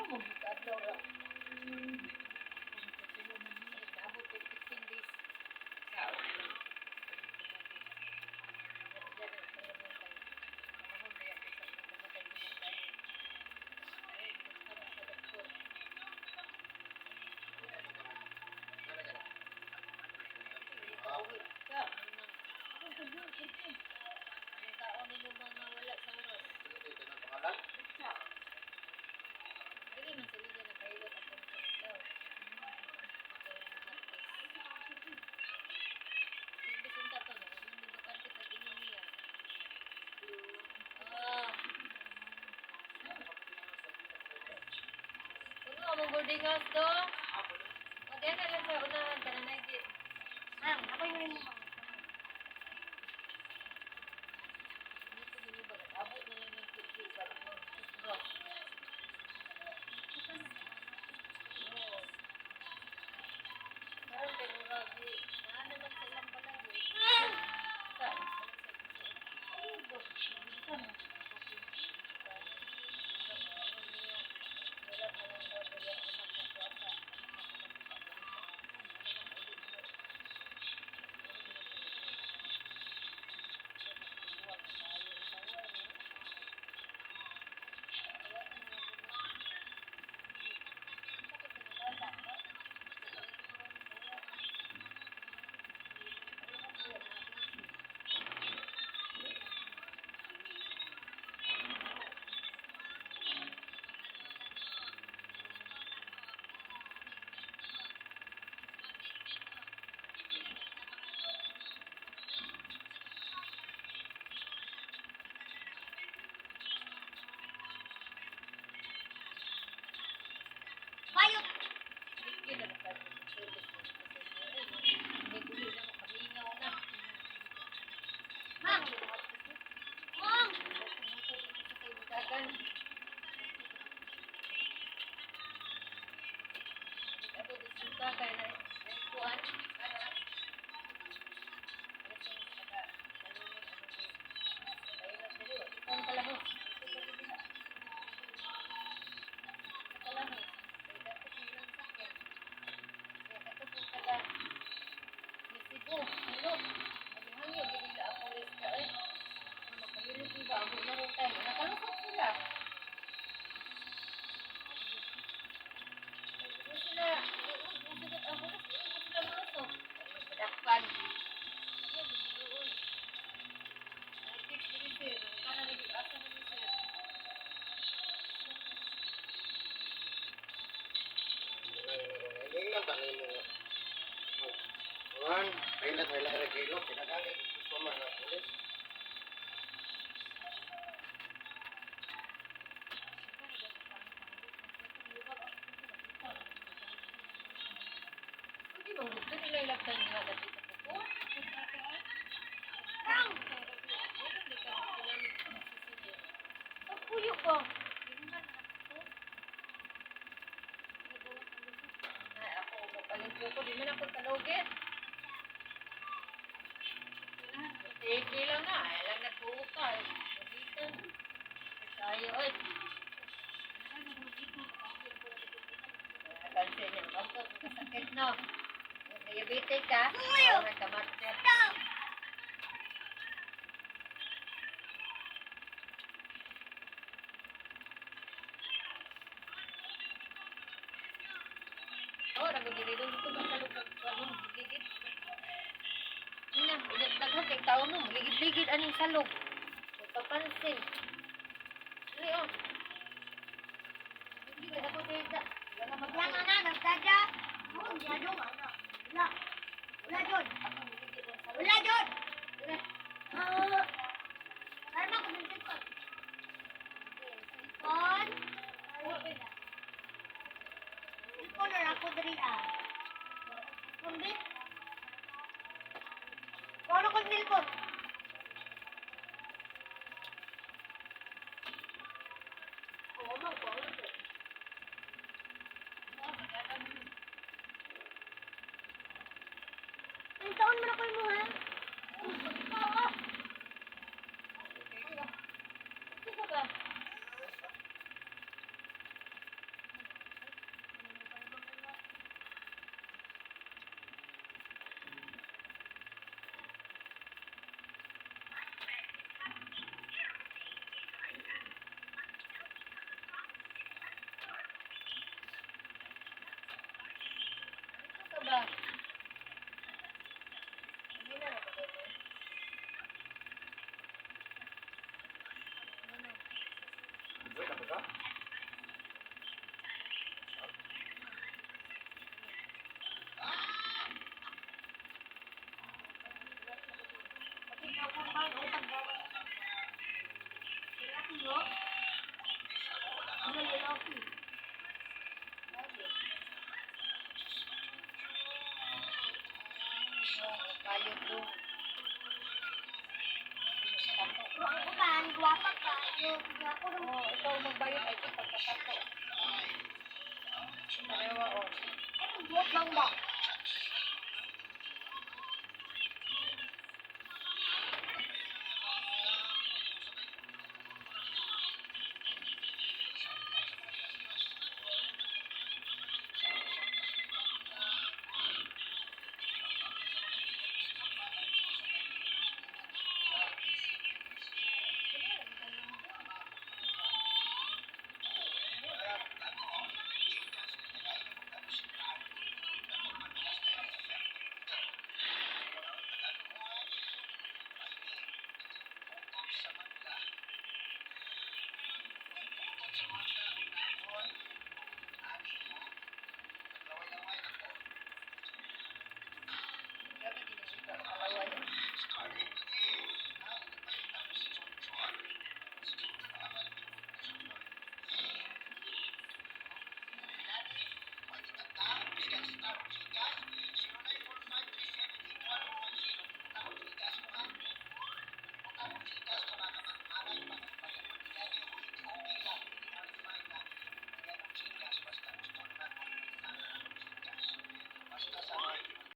Mo adlaw ra. Naabot og 15 days. Sa tao nilo mga wala sa oras. Pangalan? Dili man sila dyan nakahilot ako ng adlaw. Imbis unta to, no? Hindi bakante pag ingon niya. Ah. Puno ang boarding house do. O, diyan na lang sa unahan, tanan na. Ma'am, ako yung mo. Dito gini ba? Abot na lang ng kiki ba? Bro. Oo. Karon kay murag naa naman sa ilang balay eh. Sa ay, bo. Bayot. Ma'am. Ma'am. Cebu, hilot. Hangyo, gid nila ang pulis ka eh. Makahilot ba amo na rin tayo. Nakalusot sila. Hindi sila, hindi sila ang pulis, hindi sila malusot. Madakpan. Ay, text diri sir. Kana ni asa na ni sir. Hindi lang tanay mo nga. Juan, kailan wala ra kilo, kinagali gusto man nga pulis. Hindi ba gusto nila ilagtan nila dapit sa kuko? Ma'am. Pagpuyo ko. Ay, ako, mapalit ko. Di man ako talugit. Sige lang na. Ay lang nagbuka. Dito. Tayo, ay. Kansin niya. Bangkot, kasakit, no? Diabetic ka? Tuyo. Ay, kamartir. Stop. Oh, nagugili doon dito ba sa loob ano, ligid. Ina, daghan kay tao no, ligid-ligid aning salog. Papansin. Dili oh. Hindi ka dapat dito. Wala Yang ana nagtada. Oh, diado ana. Wala. Wala jud. Wala jud. Ah. Karma ko ng cellphone. Cellphone. Cellphone na ako diri ah. Cellphone bit. Kuno ko cellphone. Oo, man ko. Ang taon man ako mo ha? Oo. Sino ba? Ang utang. Lalaki, no? Ano, lalaki? Bayot do. Pero ang uban, gwapa kayo. Gwapo naman. Oh, ikaw magbayot ay ito pagkatato. Parewa oh. Ay, ang buhok lang ba?